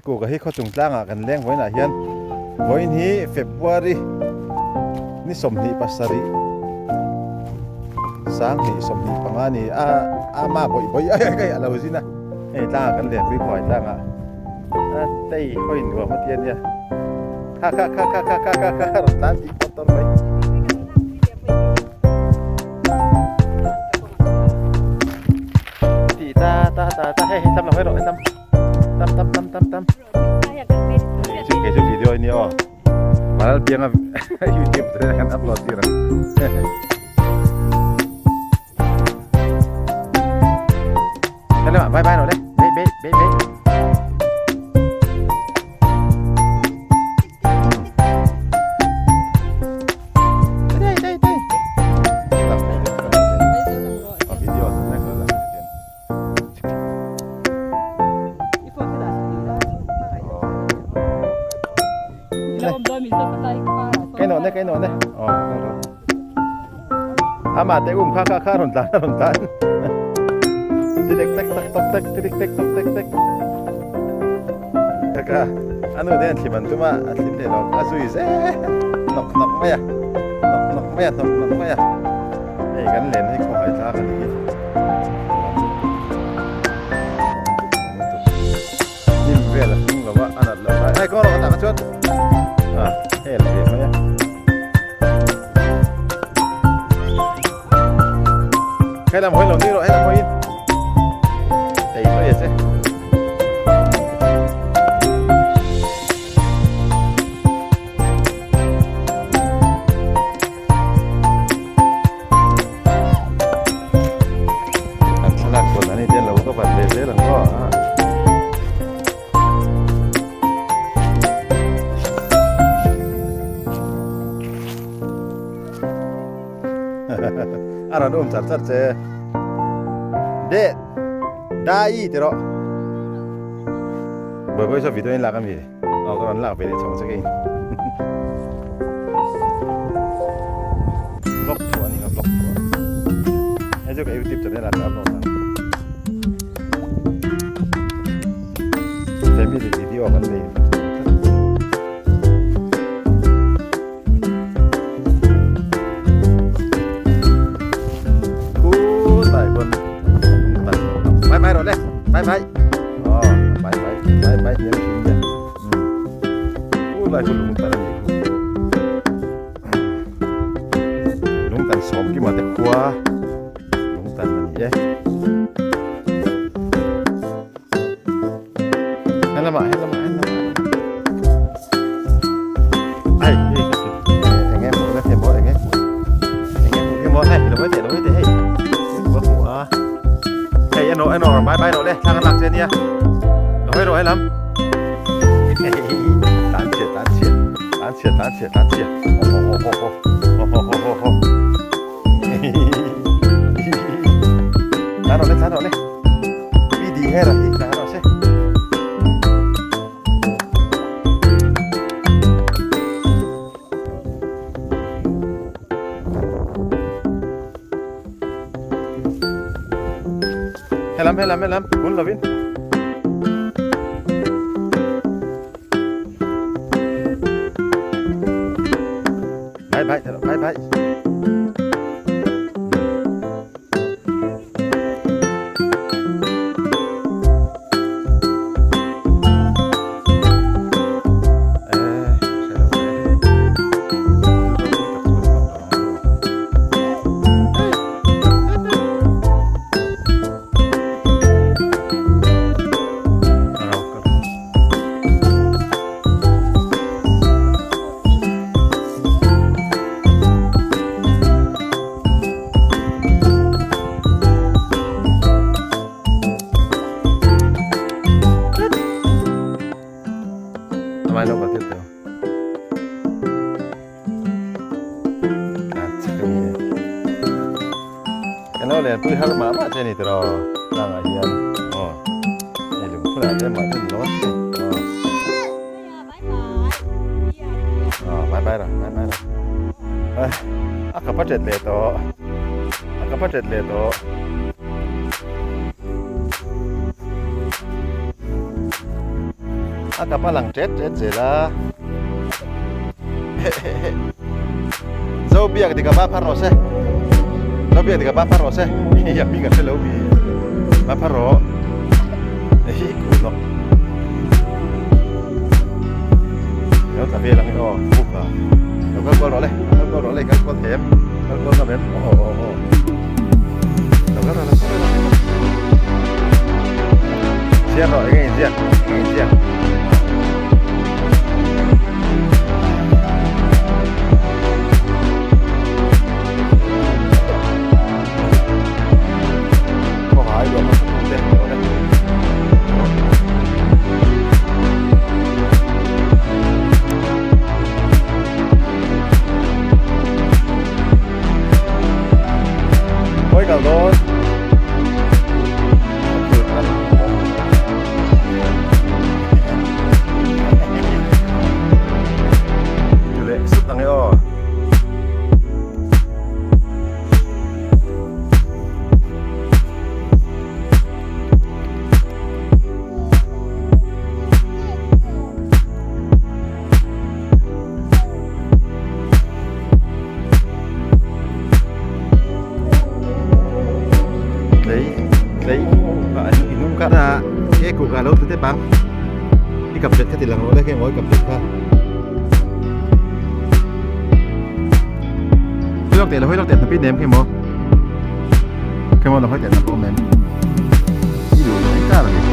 Tuikuka hi khawchung tlangah kan leng vawiinah hian vawiin hi February ni 27 2025 a ni a ama bawih bawih ai ai a lo zin a hei tlangah kan lenpui khuai tlangah a tei hawi nuam a ti a nia kha kha kha kha kha kha kha kha rawn tlan tih tawr tawr mai. Ti ta ta ta ta hei hei tam lo hei rawh hei tam tam tam tam tam tam chu kei chu video ni aw malal pianga youtube te kan upload tir ang hello bye bye rồi đấy bye bye bye bye Cái nọ này, cái nọ này. Ờ, Ama te um kha kha kha rawn tlan rawn tlan. Tidik tek tak tok tek tidik tek tok tek tek. Taka anu te an thlim an tum a, a thlim leh lo a zui zel nawk nawk mai a, nawk nawk mai a, nawk nawk mai a. Hei kan len hi khawhai thlak a nih hi. Hnim vel a hnung lo a, a nat lo lai. Hei kawng rawh ka tak a chuan. A hel ve mai a. Hei lam hawi lo ni rawh, hei lam hawi in. Tei mai a che. An thlalak tawn an intian lo ka van ve zel ang aw a. A rawn um char char che. De dai ti rawh. Bawi bawi saw video in lak ami. Aw ka rawn lak ve leh chhawng che kei. Vlog thu a ni kha vlog thu a. Hei chu ka youtube channel ah ka upload ang. Family video kan nei. Bye bye rồi đấy. Bye bye. Ờ, bye bye. Bye bye hiam thin nia. U lai khu lung tan ani khu. Lung tan sawm kima te khua lung tan ani e. Helama helama helama. Ai eng nge hmuh na thei maw eng nge eng nge hmuh maw hei lo mai teh lo mai teh hei ka hmu a hei en rawh en rawh bye bye rawh le thla kan lak che ania lo hawi rawh helam tan chhia tan chhia tan chhia tan chhia tan chhia ho ho ho ho ho ho ho ho ho tan rawh le tan rawh le pi di her a hi tan rawh se. Helam helam helam hun lovin bye bye bye bye. Amai lo ka tir tawh. An chak a ni e. Kan lo len pui har mah mah che ni tiraw tlangah hian aw hei lungphunah te mah ten lo che aw. Aw bye bye rawh bye bye rawh. A kap a tet leh tawh a kap a tet leh tawh. A kap a lang tet tet zel a. Zo biak dik a ba phar rawh se. Zo biak dik a ba phar rawh se. A hming a hre lo mi. Ba phar rawh. Hi ku lawk. Lo tla vel ang aw buk a. Lo kal kual rawh le. Lo kal kual rawh le kal kual them. Kal kual ngam em. Aw aw aw. Lo kal rawh lo kal rawh. Ziak rawh eng nge ziak eng nge ziak. Khawi kal dawn Leh sut ang e aw. Tlei tlei a inung kha na e ku ka lo tute bang i kap let kha ti lang rawh le khe mawi kap let kha hoi lak teh la hoi lak teh hnapi nem khe maw khe maw la hoi teh hnapi awm em i duh lo engka lo ni.